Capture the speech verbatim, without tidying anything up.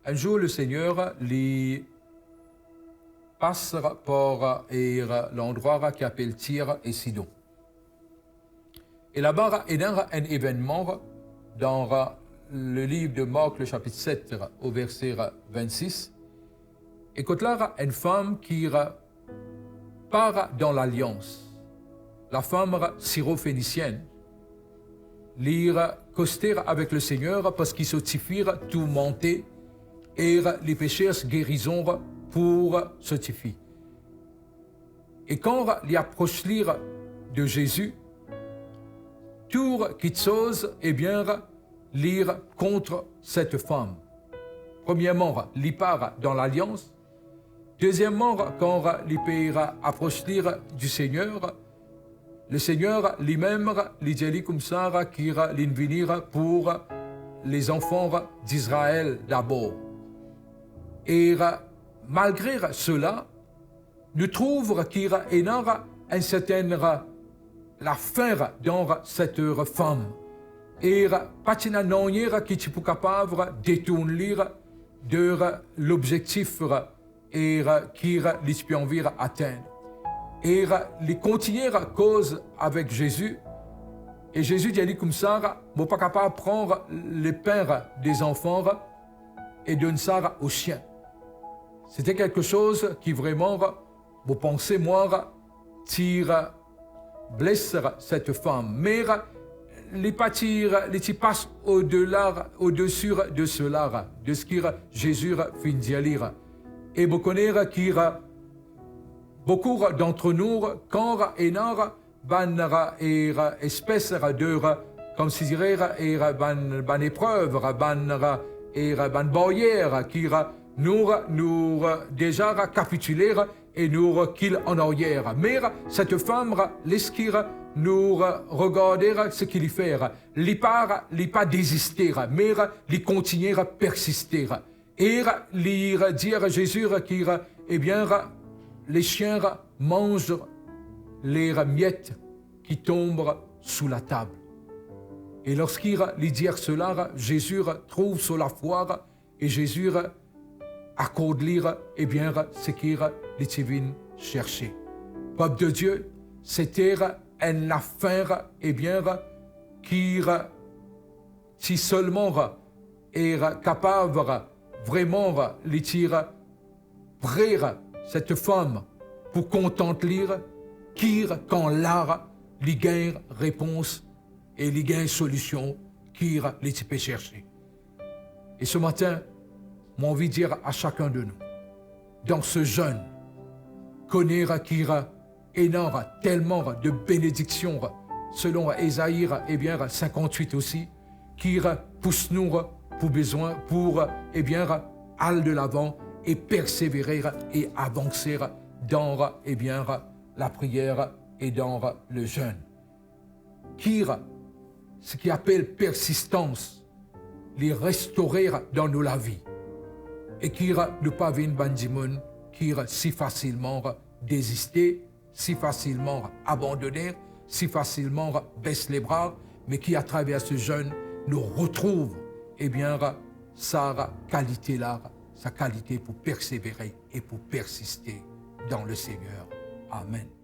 Enn zour, Lesegner li pas par, e, landrwa ki apel Tir e Sidon. E laba ena enn evennman dan le liv de Mark, le sapit set, o verse vennsis. E kot la, enn fam ki pa dan lalians, lafam Sirofenisienn, li koste avek Lesegner parski so tifi tourmante e li pe sers gerizon pou so tifi. E kan li apros li de Zezi, tou kiksoz, ebien, li kont set fam. Premierman, li pa dan lalians. Dezieman, kan li pe apros li di Segner, Lesegner limem, li dir li koumsa ki li vini pou lezanfan Izrael dabor. E malgre sela, nou trouv ki ena enn sertenn lafin dan set fam. E pa ti ena nanye ki ti pou kapav detourn li de lobzektif e ki li ti pe anvi atenn. E li kontigne koz avek Zezi, e Zezi dir li koumsa, "Mo pa kapav pran lepin dezanfan e donn sa o sien." Sete kiksoz ki vreman, mo panse mwa, ti bles set fam. Me li pa ti, li ti pas odela, odesi de sela, de seki Zezi finn dir li. E mo kone ki boukou dantre nou, kan ena bann, e, espes de, kouma dir, e, bann, bann eprev, bann, e, bann baryer ki nou, nou deza kapitile e nou rekil an aryer. Me set fam, leski nou regarde seki li fer. Li pa, li pa deziste, me li kontigne persiste. E li dir Zezi ki, ebien, lesien manz lemiet ki tonm sou latab. E lorski li dir sela, Zezi trouv so lafwa e Zezi akord li, ebien, seki li ti vinn serse. Pep de Die, sete enn lafin, ebien, ki ti selman e kapav vreman li ti pre set fam pou kontant li, ki kan la li gagn repons e li gagn solision ki li ti pe serse. E se matin, mo anvi dir a sakenn de nou, dan se zenn, kone ki ena telman de benediksion, selon Ezai, ebien, sinkant-wit osi, ki pous nou pou bizin, pou, ebien, al delavan e persevere e avanse dan, ebien, lapriyer e dan lezenn. Ki seki apel persistans, li restore dan nou lavi. E ki nou pa vinn bann dimoun ki si fasilman deziste, si fasilman abandone, si fasilman bes lebra, me ki atraver se zenn, nou retrouv, ebien, sa kalite la, sa kalite pou persevere e pou persiste dan Lesegner. Amen.